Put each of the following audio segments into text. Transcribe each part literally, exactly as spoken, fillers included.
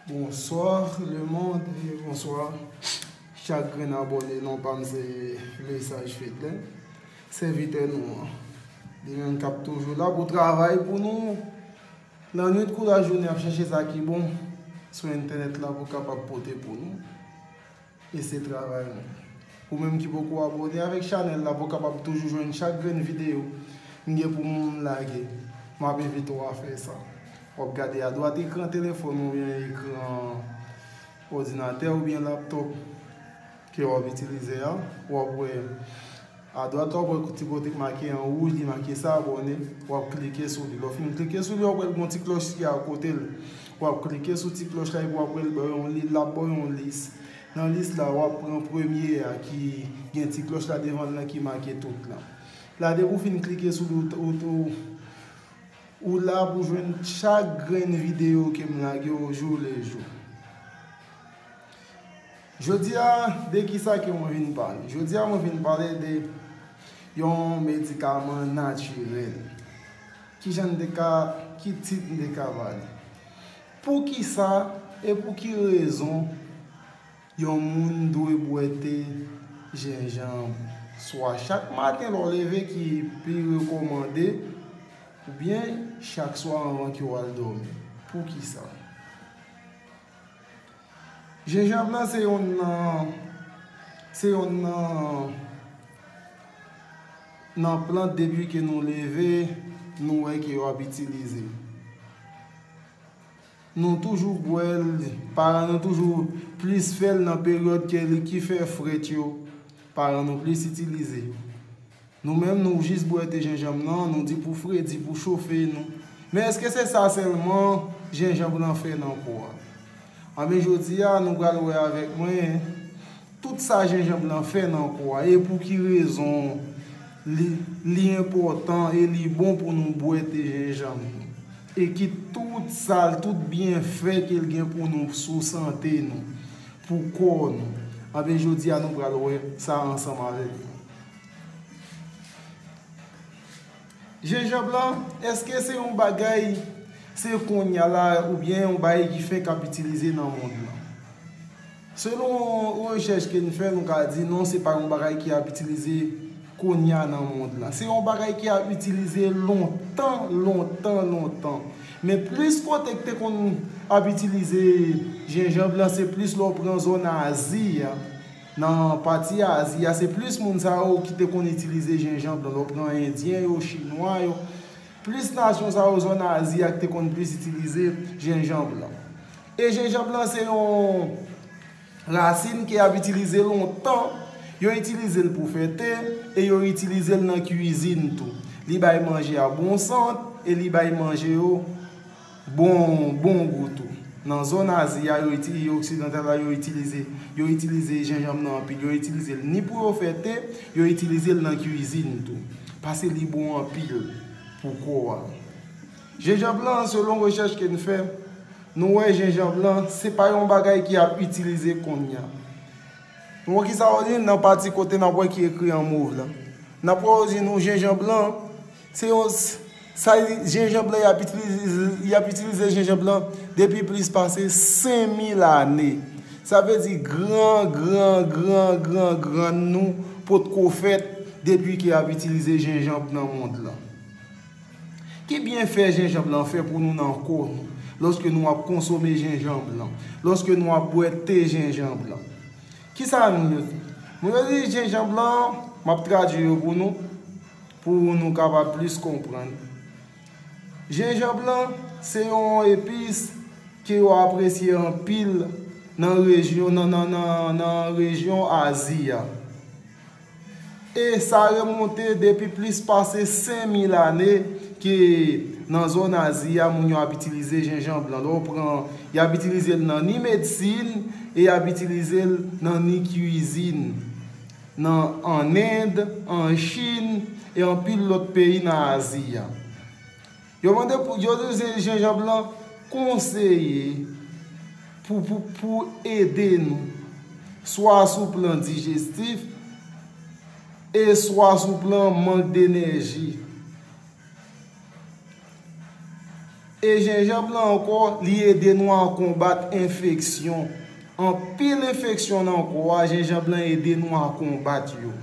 Bonsoir le monde, e bonswa chak grenn abòne. Non pa m se Lesage Fedlin, sèvitè nou an. Li menm k ap toujou la pou travay pou nou. Lannwit kou lajounen ap chèche sa ki bon sou entènèt la pou kapab pote pou nou. E se travay nou. Ou menm ki poko abòne avèk chanèl la pou w kapab toujou jwenn chak grenn videyo m gen pou m lage, m ap envite w a fè sa. W ap gade adwat ekran telefòn ou byen ekran òdinatè ou byen laptòp ke w ap itilize a, w ap wè adwat w ap wè ti kote k make an wouj, li make sa abòne, w ap klike sou li. Lè w fin klike sou li, w ap wè l gon ti klòch ki akote l. W ap klike sou ti klòch la epi w ap wè l ba w yon li, l ap ba w yon lis. Nan lis la, w ap pran premye a ki gen ti klòch la devan l lan ki make tout lan. La depi w fin klike sou li, ou, ou, ou, ou la pou jwenn chak grenn videyo ke m lage yo jou le jou. Jodi a, de kisa ke mwen vin pale? Jodi a, mwen vin pale de yon medikaman natirèl. Kijan n te ka, ki tit n te ka ba li? Poukisa e pou ki rezon yon moun dwe bwè te jenjanm swa chak maten lè w leve ki pi rekòmande, oubyen chak swa anvan ke w al dòmi? Poukisa? Jenjanm lan se yonn nan, se yonn nan, nan plant depi ke nou leve, nou wè ke yo ap itilize. Nou toujou bwè l, paran nou toujou plis fè l nan peryòd ke li ki fè frèt yo. Paran nou plis itilize yo. Nou menm, nou jis bwè te jenjanm nan, nou di pou fredi, pou chofe nou. Men èske se sa sèlman jenjanm lan fè nan kò a? Anben, jodi a, nou pral wè avèk mwen tout sa jenjanm lan fè nan kò a e pou ki rezon li, li enpòtan e li bon pou nou bwè te jenjanm nou. E ki tout sa l, tout byenfè ke l gen pou nou sou sante nou, pou kò nou. Anben, jodi a, nou pral wè sa ansanm avèk mwen. Jenjanm lan, èske se yon bagay, se kounye a la, oubyen yon bagay ki fenk ap itilize nan mond lan? Selon rechèch ke n fè, nou ka di non, se pa yon bagay ki ap itilize kounye a nan mond lan. Se yon bagay ki ap itilize lontan, lontan, lontan. Men plis kote k te konn ap itilize jenjanm lan, se plis lè w pran zòn Azi a. Nan pati Azi a, se plis moun sa yo ki te konn itilize jenjanm lan. Lè w pran Endyen yo, Chinwa yo, plis nasyon sa yo, zòn Azi a, ki te konn plis itilize jenjanm lan. E jenjanm lan se yon rasin ke y ap itilize lontan. Yo itilize l pou fè te e yo itilize l nan kwizin tou. Li bay manje a bon sant e li bay manje yo bon, bon gou tou. Nan zòn Azi a, yo itilize, oksidantal la, yo itilize, yo itilize jenjanm nan anpil. Yo itilize l ni pou yo fè te, yo itilize l nan kwizin tou. Paske li bon anpil pou kò a. Jenjanm lan, selon rechèch ke n fè, nou wè jenjanm lan, se pa yon bagay ki ap itilize kounye a. Nou wè kisa yo di nan pati kote n ap wè ki ekri an mov la. N ap wè yo di nou jenjanm lan, se yon, sa, jenjanm lan, y ap itilize, y ap itilize jenjanm lan depi plis pase senk mil ane. Sa vle di gran, gran, gran, gran, grann nou potko fèt depi ke y ap itilize jenjanm nan mond lan. Ki byenfè jenjanm lan fè pou nou nan kò nou, lòske nou ap konsome jenjanm lan, lòske nou ap bwè te jenjanm lan? Kisa moun yo di? Moun yo di jenjanm lan, m ap tradui yo pou nou, pou nou kapab plis konprann. Jenjanm lan, se yon epis ke yo apresye anpil nan rejyon, nan, nan, nan, nan rejyon Azi a. E sa remonte depi plis pase senk mil ane ke nan zòn Azi a, moun yo ap itilize jenjanm lan. Lè w pran, y ap itilize l nan ni medsin e y ap itilize l nan ni kwizin. Nan, an End, an Chin e anpil lòt peyi nan Azi a. Yo mande pou, yo di jenjanm lan konseye pou, pou, pou ede nou, swa sou plan dijestif e swa sou plan mank denèji. E jenjanm lan ankò, li ede nou a konbat enfeksyon. Anpil enfeksyon nan kò a, jenjanm lan ede nou a konbat yo.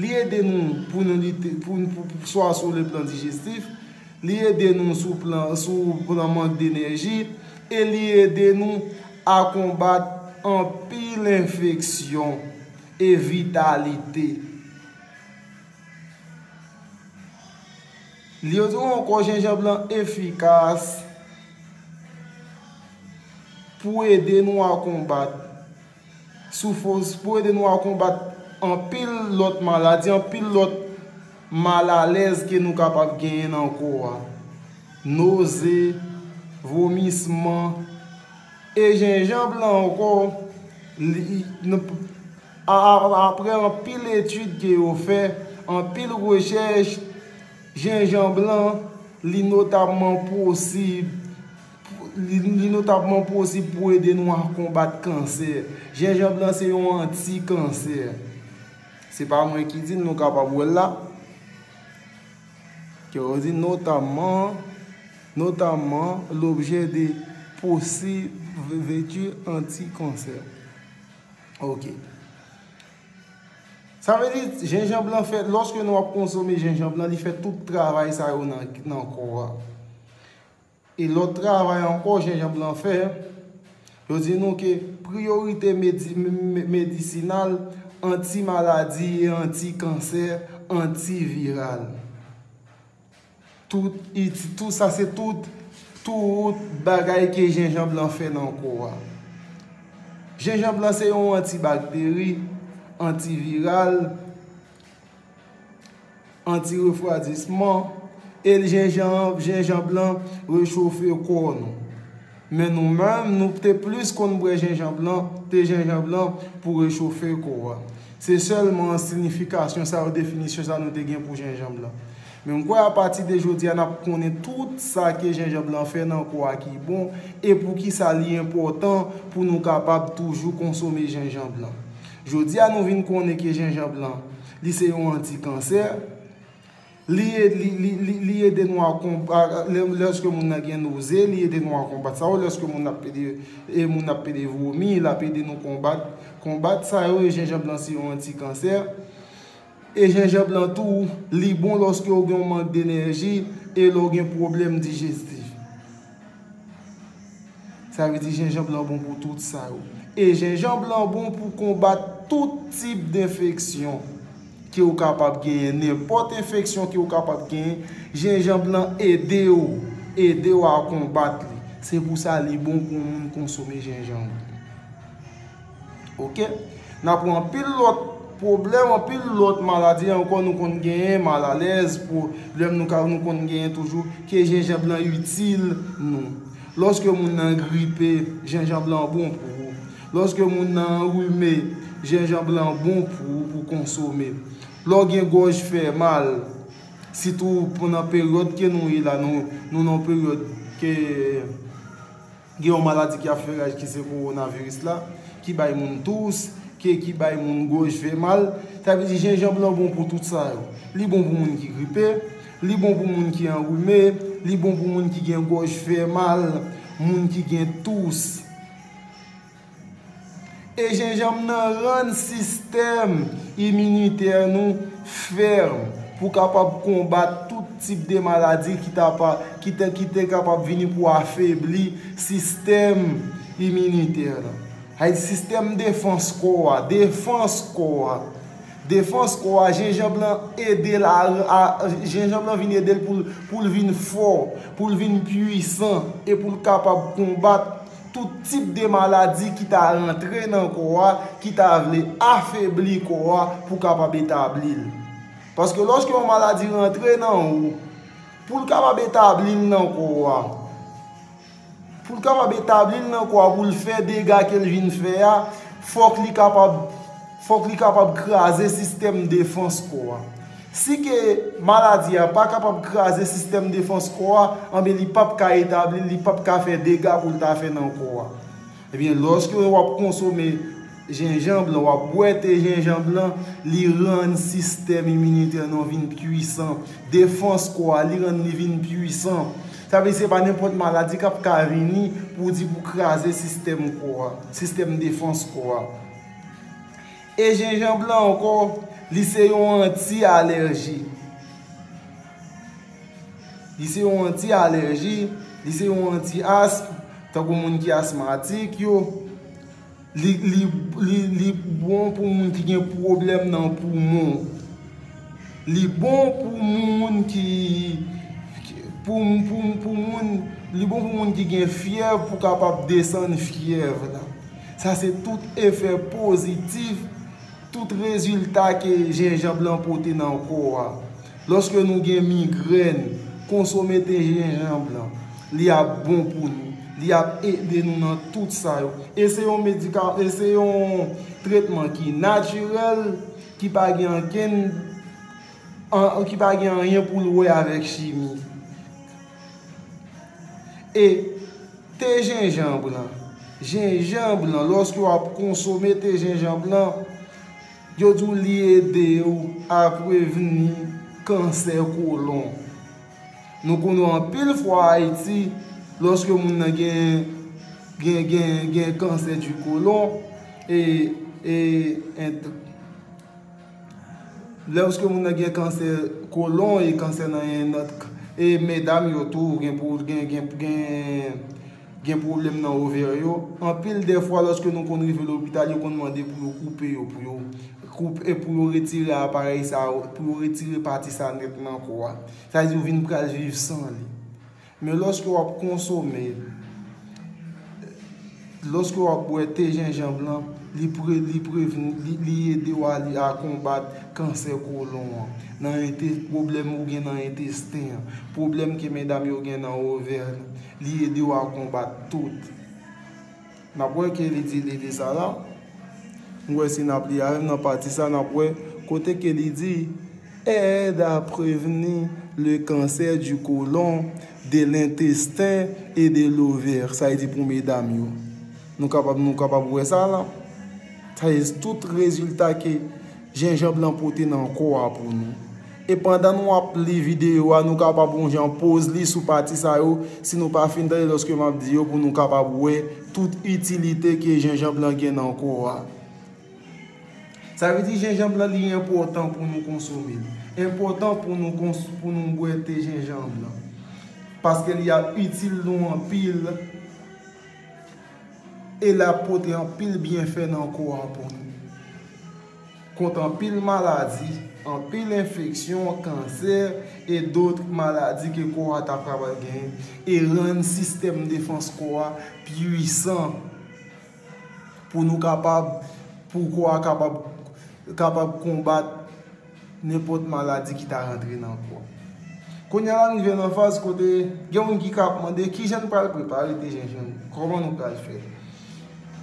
Li ede nou pou nou lite, pou, pou, pou, swa sou le plan dijestif, li ede nou sou plan, sou plan mank denèji, e li ede nou a konbat anpil enfeksyon e vitalite. Li yo di w ankò, jenjanm lan efikas pou ede nou a konbat soufrans, pou ede nou a konbat anpil lòt maladi, anpil lòt malalèz ke nou kapab genyen nan kò a. Noze, vomisman, e jenjanm lan ankò, li, n-, a, a, apre anpil etid ke yo fè, anpil rechèch, jenjanm lan, li notabman posib, li, li notabman posib pou ede nou a konbat kansè. Jenjanm lan se yon anti-kansè. Se pa mwen ki di l, nou kapab wè l la. Ke yo di notamman, notamman l'objet de possible vertu anti-cancer. Ok. Sa vle di, jenjanm lan fè, lòske nou ap konsome jenjanm lan, li fè tout travay sa yo nan, nan kò a. E lòt travay ankò jenjanm lan fè, yo di nou ke priyorite medi-, me-, me-, medisinal, anti-maladi e anti-kansè, antiviral. Tout, iti-, tout sa se tout, tout bagay ke jenjanm lan fè nan kò a. Jenjanm lan se yon antibakteri, antiviral, anti-refwadisman, e l jenjanm, jenjanm lan rechofe kò nou. Men nou menm, nou te plis konn bwè jenjanm lan, te jenjanm lan pou rechofe kò a. Se sèlman siyifikasyon sa yo, definisyon sa nou te gen pou jenjanm lan. Men m kwè apati de jodi a, n ap konnen tout sa ke jenjanm lan fè nan kò a ki bon, e poukisa li enpòtan pou nou kapab toujou konsome jenjanm lan. Jodi a, nou vin konnen ke jenjanm lan, li se yon anti-kansè. Li, li, li, li, li ede nou a konb-, a, lè, lèske moun nan gen noze, li ede nou a konbat sa yo. Lèske moun ap pede, e moun ap pede vomi, l ap ede nou konbat, konbat sa yo. E jenjanm lan se yon anti-kansè. E jenjanm lan tou, li bon lòske w gen yon mank denèji e lè w gen pwoblèm dijestif. Sa vle di jenjanm lan bon pou tout sa yo. E jenjanm lan bon pou konbat tout tip d enfeksyon ke w kapab genyen, nenpòt enfeksyon ke w kapab genyen, jenjanm lan ede w, ede w a konbat li. Se pou sa li bon pou moun konsome jenjanm. Ok? N ap wè anpil lòt pwoblèm, anpil lòt maladi ankò nou konn genyen, malalèz, pwoblèm nou ka, nou konn genyen toujou, ke jenjanm lan itil nou. Lòske moun nan gripe, jenjanm lan bon pou ou. Lòske moun nan anrime, jenjanm lan bon pou ou, pou konsome. Lè w gen gòj fè mal, sitou pandan peryòd ke nou ye la, nou, nou nan peryòd ke gen yon maladi ki ap fè raj ki se kowonaviris la, ki bay moun tous, ke, ki bay moun gòj fè mal. Sa vle di jenjanm lan bon pou tout sa yo. Li bon pou moun ki gripe, li bon pou moun ki anrime, li bon pou moun ki gen gòj fè mal, moun ki gen tous. E jenjanm nan rann sistèm iminitè nou fèm pou kapab konbat tout tip de maladi ki ta pa, ki te, ki te kapab vini pou afebli sistèm iminitè la. Ay, sistèm defans kò a, defans kò a. Defans kò a, jenjanm lan ede l a, a, jenjanm lan vin ede l pou l, pou l vin fò, pou l vin pwisan e pou l kapab konbat tout tip de maladi ki ta rantre nan kò a, ki ta vle afebli kò a pou kapab etabli l. Paske lòske yon maladi rantre nan ou, pou l kapab etabli l nan kò a, pou l kapab etabli l nan kò a, pou l fè dega ke l vin fè a, fòk li kapab, fòk li kapab kraze sistèm defans kò a. Si ke maladi a pa kapab kraze sistèm defans kò a, anben li p ap ka etabli l, li p ap ka fè dega pou l ta fè nan kò a. Ebyen, lòske w ap konsome jenjanm lan, w ap bwè te jenjanm lan, li rann sistèm iminitè nou vin pwisan. Defans kò a, li rann li vin pwisan. Sa vle di se pa nenpòt maladi k ap ka vini pou di pou kraze sistèm kò a, sistèm defans kò a. E jenjanm blan ankò, li se yon anti-alèji. Li se yon anti-alèji, li se yon anti-asm, tankou moun ki asmatik yo. Li, li, li, li bon pou moun ki gen pwoblèm nan poumon. Li bon pou moun ki, pou, pou, pou moun, li bon pou moun ki gen fyèv pou kapab desann fyèv la. Sa se tout efè pozitif, tout rezilta ke jenjanm lan pote nan kò a. Lòske nou gen migrèn, konsome te jenjanm lan. Li ap bon pou nou. Li ap ede nou nan tout sa yo. E se yon medika, e se yon tretman ki natirèl, ki pa gen ankenn, an, ki pa gen anyen pou l wè avèk chimi. E te jenjanm lan. Jenjanm lan, lòske w ap konsome te jenjanm lan, yo di w li ede w a prevni kansè kolon. Nou konnen anpil fwa Ayiti, lòske moun nan gen, gen, gen, gen kansè di kolon, e, e, ent-, lòske moun nan gen kansè kolon e kansè nan yon lòt k-, e medam yo tou gen pou, gen, gen, gen, gen pwoblèm nan ovè yo. Anpil de fwa, lòske nou konn rive lopital, yo konn mande pou yo koupe yo, pou yo koupe, e pou yo retire aparèy sa, pou yo retire pati sa nèt nan kò a. Sa vle di ou vin pral viv san li. Men lòske w ap konsome, lòske w ap bwè te jenjanm lan, li pre-, li prevni, li, li ede w a, li a konbat kansè kolon an, nan ente-, pwoblèm ou gen nan entesten an, pwoblèm ke medam yo gen nan ovè, li ede w a konbat tout. N ap wè ke li di, li di sa la. Nou wè si n ap li avè m nan pati sa, n ap wè kote ke li di, aide à prévenir le cancer du côlon, de l'intestin et de l'ovaire. Sa e di pou medam yo. Nou kapab, nou kapab wè sa la. Sa e tout rezilta ke jenjanm lan pote nan kò a pou nou. E pandan nou ap li videyo a, nou kapab yon jan poz li sou pati sa yo, si nou pa fin tande lòske m ap di yo, pou nou kapab wè tout itilite ke jenjanm lan gen nan kò a. Sa vle di jenjanm lan li enpòtan pou nou konsome l. Enpòtan pou nou kons-, pou nou bwè te jenjanm lan. Paske li ap itil nou anpil. E l ap pote anpil byenfè nan kò a pou nou. Kont anpil maladi, anpil enfeksyon, kansè, e dòt maladi ke kò a ta kapab genyen, e rann sistèm defans kò a pwisan pou nou kapab, pou kò a kapab, kapab konbat nenpòt maladi ki ta rantre nan kò. Kounye a la, nou rive nan faz kote gen moun ki ka ap mande, "Kijan nou pral prepare te jenjanm? Kòman nou pral fè?"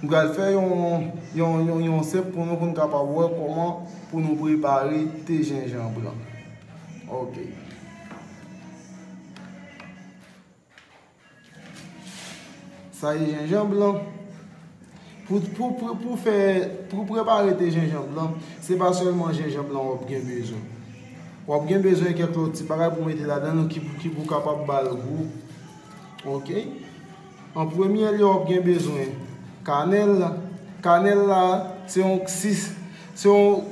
Nou pral fè yon, yon, yon, yon senp pou nou, pou nou kapab wè kòman pou nou prepare te jenjanm lan. Ok. Sa e jenjanm lan. Pou, pou, pou, pou fè, pou prepare te jenjanm lan, se pa sèlman jenjanm lan w ap gen bezwen. W ap gen bezwen kèk lòt ti bagay pou mete ladan l ki, ki pou kapab ba l gou. Ok? An premye lye, w ap gen bezwen kanèl. Kanèl la, se yon, si, se yon,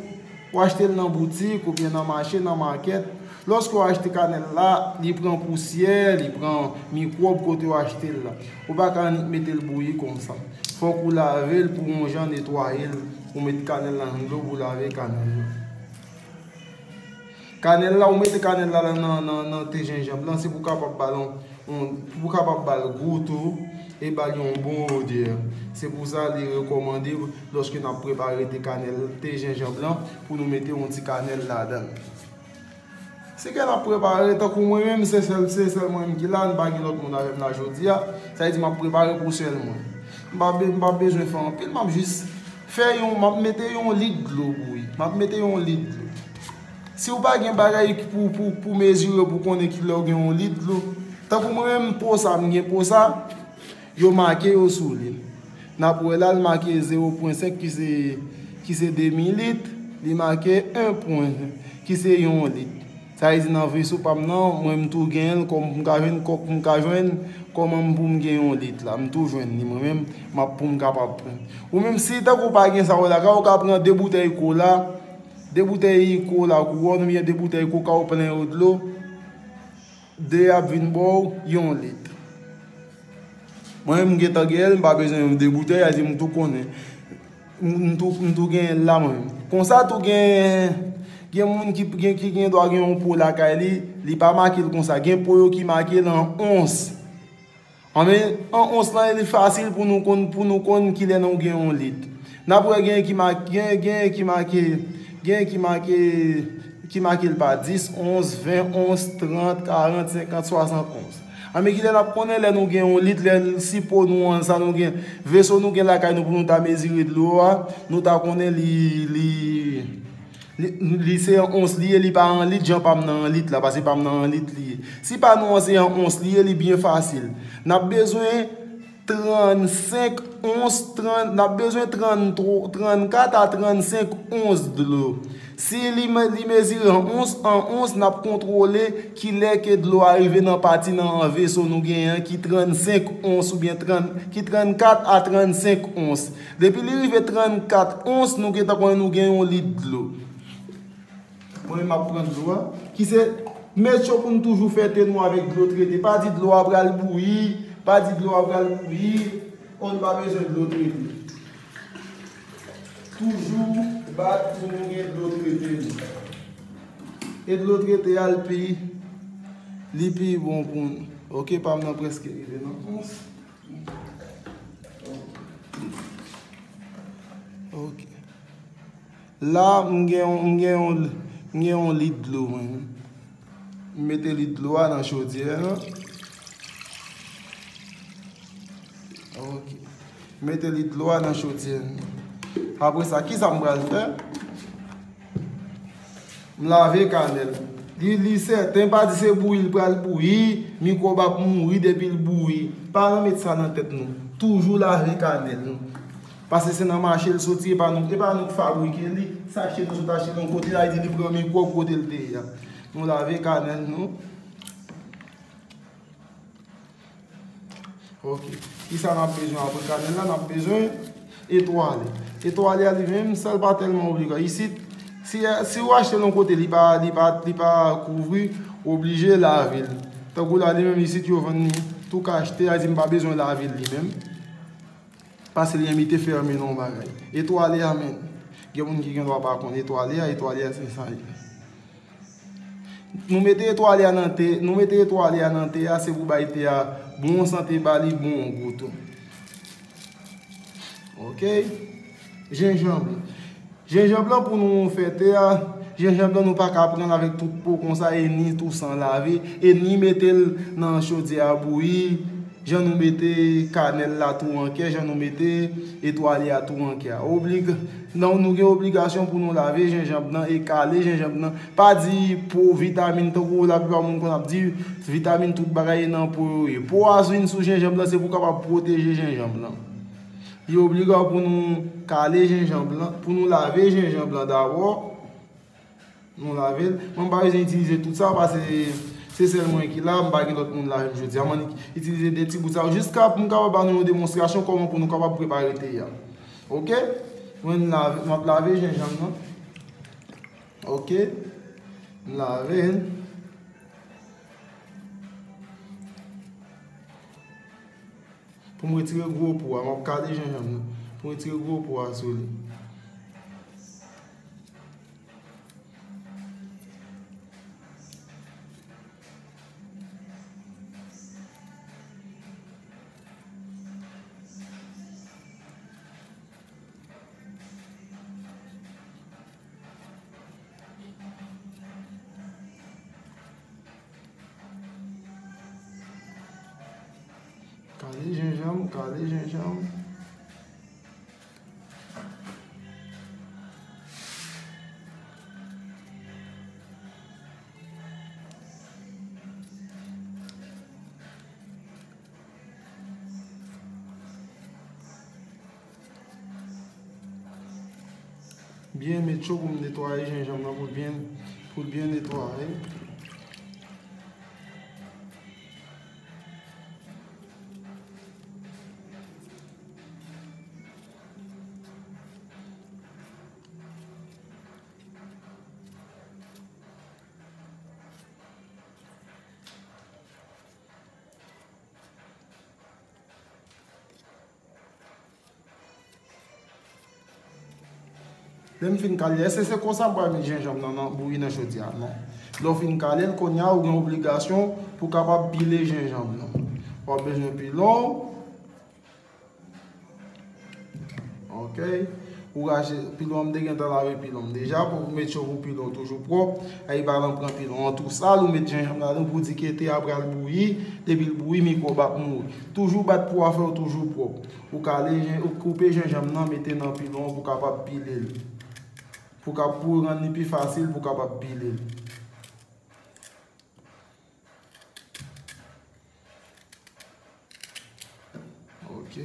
ou achte l nan boutik oubyen nan mache, nan makèt. Lòske w achte kanèl la, li pran pousyè, li pran mikwòb kote w achte l la. Ou pa ka annik mete l bouyi konsa. Fòk ou lave l pou yon jan netwaye l. Ou met kanèl nan dlo pou lave kanèl la. Kanèl la, ou mete kanèl la nan, nan, nan te jenjanm lan, se pou kapab ba l yon, yon, pou kapab ba l gou tou, e ba l yon bon odè. Se pou sa li rekòmande lòske n ap prepare te kanèl, te jenjanm lan, pou nou mete yon ti kanèl ladan l. Se ke n ap prepare, tankou mwen menm, se sèl, se sèl mwen menm ki la, m pa gen lòt moun avè m la jodi a. Sa vle di m ap prepare pou sèl mwen. M pa be-, m pa bezwen fè anpil, m ap jis fè yon, m ap mete yon lit dlo bouyi. M ap mete yon lit dlo. Si w pa gen bagay ki pou, pou, pou mezire, pou konnen kilè w gen yon lit dlo, tankou mwen menm, po sa, m gen po sa, yo make yo sou li. N ap wè la, l make zewo pwen senk ki se, ki se demi lit, li make en pwen, ki se yon lit. Sa vle di nan veso pa m nan, mwen m tou genyen l, kòm m ka jwenn, kòm m ka jwenn, kòman m pou m gen yon lit la, m tou jwenn li mwen menm, m ap pou m kapab pran. Ou menm si tankou w pa gen sa w lakay ou, ka pran de boutèy kola, de boutèy kola kouwòn oubyen de boutèy koka ou plen yo dlo, de ap vin ba w yon lit. Mwen menm m gentan genyen l, m pa bezwen yon de boutèy, sa vle di m tou konnen. M, m tou, m tou genyen l la mwen menm. Konsa tou gen, gen moun ki, gen, ki gen dwa gen yon po lakay li, li pa make l konsa. Gen po yo ki make l an ons. Anben, an ons lan, li fasil pou nou konn, pou nou konn kilè nou gen yon lit. N ap wè gen ki make, gen, gen ki make, gen ki make, ki make l pa dis, onz, ven, onz, trant, karant, senkant, swasant, onz. Anben, kilè n ap konnen lè nou gen yon lit, lè si po nou an, sa nou gen, veso nou gen lakay nou pou nou ta mezire dlo a, nou ta konnen li, li, li, li se an ons li ye, li pa an lit, jan pa m nan an lit la, paske pa m nan an lit li ye. Si pa nou an se an ons li ye, li byen fasil. N ap bezwen trannsenk ons, trant, n ap bezwen tranntwa, trannkat a trannsenk ons dlo. Si li, me- li mezire an ons, an ons, n ap kontwole kilè ke dlo a rive nan pati nan an veso nou genyen an ki trannsenk ons oubyen trant, ki trannkat a trannsenk ons. Depi li rive trannkat ons, nou gentan konnen nou gen yon lit dlo. Mwen menm m ap pran dlo a. Ki se metye pou n toujou fè te nou avèk dlo trete. Pa di dlo a pral bouyi, pa di dlo a pral bouyi, o nou pa bezwen dlo trete. Toujou bat pou nou gen dlo trete nou. E dlo trete a l pi, li pi bon pou nou. Ok, pa m nan prèske rive nan ons. Ok. La, m gen yon, m gen yon, m gen yon lit dlo mwen. M mete lit dlo a nan chodyè a. Ok. M mete lit dlo a nan chodyè a. Apre sa, kisa m pral fè? M lave kanèl. Li, li sèten, pa di se bouyi l pral bouyi, mikwòb ap mouri depi l bouyi. Pa nan met sa nan tèt nou. Toujou lave kanèl nou. Paske se nan mache l soti, e pa nou, e pa nou k fabrike li. Sa achte nou sot achte l yon kote, sa vle di li pran mikwòb kote l te ye a. Nou lave kanèl nou. Ok. Kisa n ap bezwen apre kanèl la? N ap bezwen etwale. Etwale a li menm, sa l pa tèlman obliga. Isit, si, si w achte l yon kote, li pa, li pa, li pa kouvri, oblije lave l. Tankou la, li menm isit, yo vann li tou ka achte, a di m pa bezwen lave l li menm. Paske li enmite fèmen nan yon bagay. Etwale a menm. Gen moun ki gen dwa pa konn etwale a, etwale a se sa l ye. Nou mete etwale a nan te, nou mete etwale a nan te a, se pou bay te a bon sante, ba li bon gou tou. Ok? Jenjanm. Jenjanm lan pou nou fè te a, jenjanm lan nou pa ka pran l avèk tout po konsa e ni tou san lave, e ni mete l nan chodyè a bouyi, jan nou mete kanèl la tou an kè, jan nou mete etwale a tou an kè a. Oblig, non, nou gen obligasyon pou nou lave jenjanm nan e kale jenjanm nan. Pa di po vitamin, tankou laplipa moun konn ap di vitamin tout bagay e nan po yo ye. Po a vin sou jenjanm lan, se pou kapab pwoteje jenjanm lan. Li obliga pou nou kale jenjanm lan, pou nou lave jenjanm lan dabò. Nou lave l. Mwen m pa bezwen itilize tout sa, paske se sèl mwen ki la, m pa gen lòt moun la menm jodi a. Mwen itilize de ti bout sa yo, jiska pou m kapab ba nou yon demonstrasyon kòman pou nou kapab prepare te a. Ok? Mwen m lave, m ap lave jenjanm nan. Ok? M lave l. Pou m retire gwo po a, m ap kale jenjanm nan. Pou m retire gwo po a sou li. Kale jenjanm, kale jenjanm. Byen met cho pou m netwaye jenjanm nan pou l byen, pou l byen netwaye. Lè m fin kale, èske se konsa m pral met jenjanm nan, nan bouyi nan chodyè a? Non. Lè w fin kale l, kounye a ou gen obligasyon pou w kapab pile jenjanm nan. W ap bezwen pilon w. Ok. Ou rache pilon an, m te gentan lave pilon m deja. Pou w met cho pou pilon w toujou pwòp. Ay, pa lan pran pilon an tou sal, ou met jenjanm ladan pou di ke te a pral bouyi. Depi l bouyi, mikwòb ap mouri. Toujou bat pou afè w toujou pwòp. Ou kale jen-, ou koupe jenjanm nan, mete nan pilon pou w kapab pile l. Pou ka, pou rann li pi fasil pou w kapab pile l. Ok.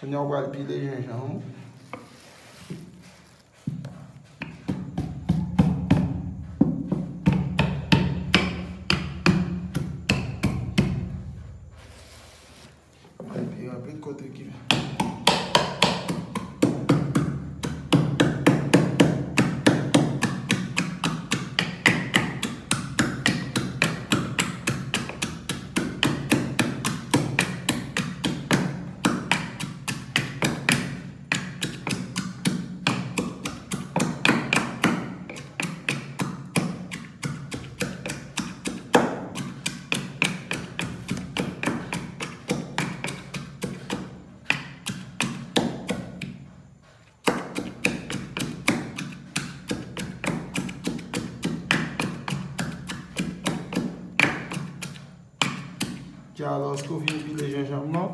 Kounye a w pral pile jenjanm ou. Epi rapid kote ki. Dja lòske w fin pile jenjanm nan,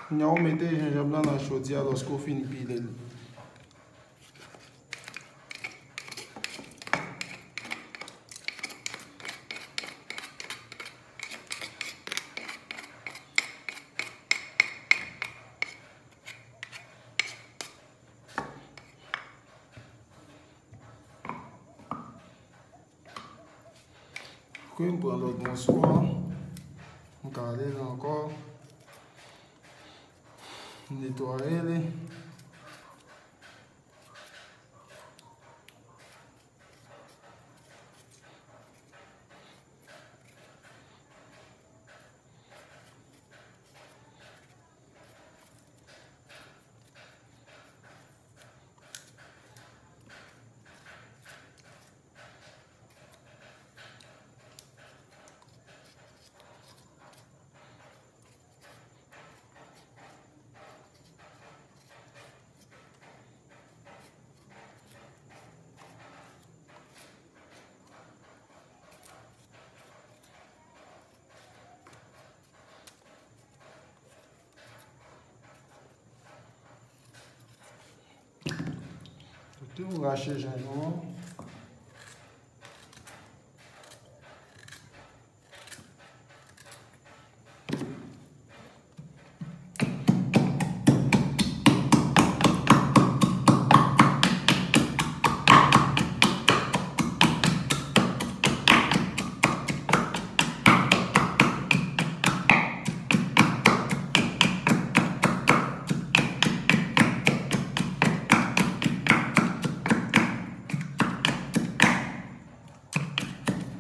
kounye a w mete jenjanm nan nan chodyè a lòske w fin pile l. Ok, m pran lòt mòso a, m kale l ankò, m netwaye li. Kote ou rache jenjanm an.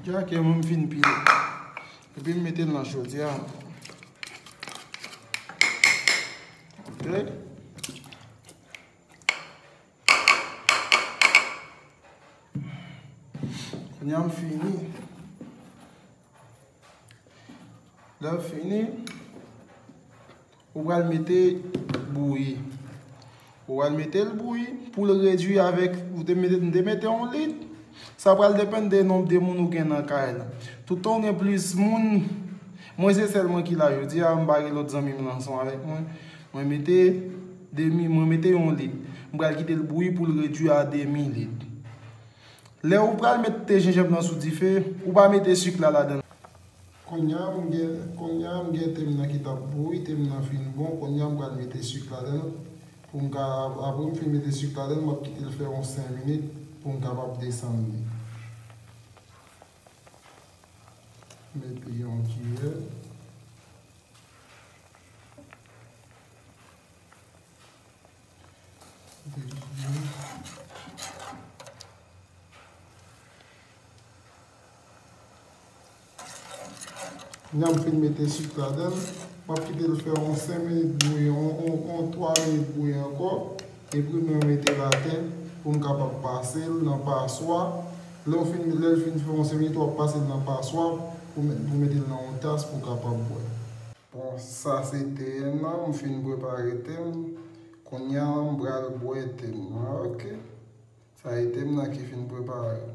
Dja ke mwen m fin pile. Epi m mete l nan chodyè a. Ok. Kounye a m fini. Lè w fini, ou pral mete bouyi. Ou pral mete l bouyi pou l redui avèk, ou te mete, m te mete yon lit. Sa pral depann de nonb de moun ou gen nan kay la. Toutan ou gen plis moun, mwen se sèl mwen ki la jodi a, m pa gen lòt zanmi m nan ansanm avèk mwen. Mwen mete demi, mwen mete yon lit. M pral kite l bouyi pou l redui a demi lit. Lè ou pral mete jenjanm nan sou dife, ou pa mete sik la ladan. Kounye a m gen, kounye a m gen te m nan ki t ap bouyi, te m nan fin bon, kounye a m pral mete sik ladan l pou m ka, apre m fin mete sik ladan l, m ap kite l fè yon senk minit pou m kapab desann li. Mete yon kiyè. Kounye a m fin mete sik ladan l, m M ap kite l fè yon senk minit bouyi, yon, yon, yon twa minit bouyi ankò. Epi mwen mete l atè pou m kapab pase l nan paswa. Lè w fin, lè l fin fè yon senk minit, w ap pase l nan paswa pou, met, pou mete l nan yon tas pou w kapab bwè. Bon, sa se te m nan, m fin prepare te m. Kounye a, m pral bwè te m nan, oke? Sa e te m nan ki fin prepare.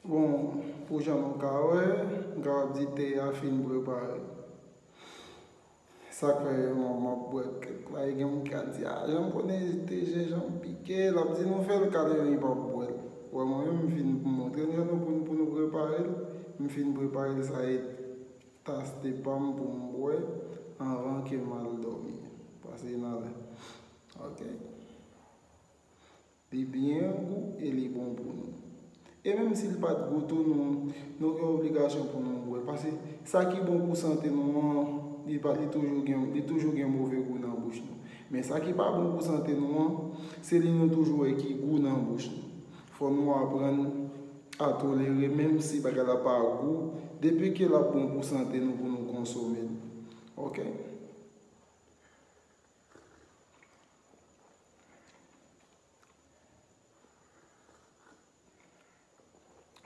Bon, pou jan nou ka wè, m kapab di te a fin prepare. Sa k fè m, m ap bwè kèk la, e gen moun ki ap di, "A, jan m konnen te jenjanm pike, l ap di nou fè l kale, men li p ap bwè l." Wè, mwen menm, m fin montre nou jan nou pou, pou nou prepare l. M fin prepare l, sa e tas te pa m pou m bwè anvan ke m al dòmi. Pase nan lè. Oke. Li byen gou e li bon pou nou. E menm si l pa t gou tou, nou, nou gen obligasyon pou nou bwè l. Paske sa ki bon pou sante nou an, li pa, li toujou gen, li toujou gen move gou nan bouch nou. Men sa ki pa bon pou sante nou an, se li nou toujou wè ki gou nan bouch nou. Fò nou aprann a tolere, menm si bagay la pa gou, depi ke l ap bon pou sante nou pou nou konsome l. Oke?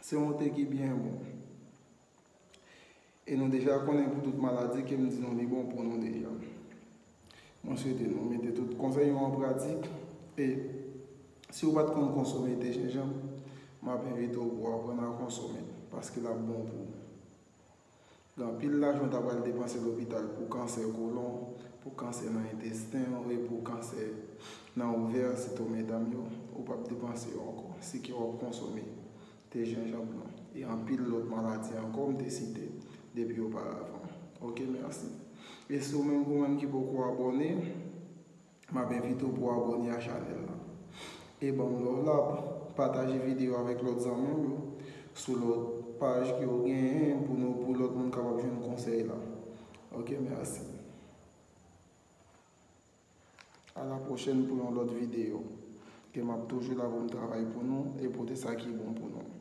Se yon te ki byen bon. E nou deja konnen pou tout maladi ke m di nou li bon pou nou deja. Mwen swete nou mete tout konsèy yo an pratik. E si w pa t konn konsome te jenjanm, m ap envite w pou w aprann a konsome l, paske l ap bon pou ou. Gen anpil lajan w ta pral depanse lopital pou kansè kolon, pou kansè nan entesten w e pou kansè nan ovè, sitou medam yo, ou p ap depanse yo ankò si ke w ap konsome te jenjanm nan. E anpil lòt maladi ankò m te site depi oparavan. Oke, mèsi. E si w menm, ou menm ki poko abòne, m ap envite w pou w abòne a chanèl la. E ban m love la, pataje videyo avèk lòt zanmi w yo sou lòt paj ke w genyen pou nou, pou lòt moun kapab jwenn konsèy la. Oke, mèsi. A la pwochèn pou yon lòt videyo. Ke m ap toujou la pou m travay pou nou e pote sa ki bon pou nou.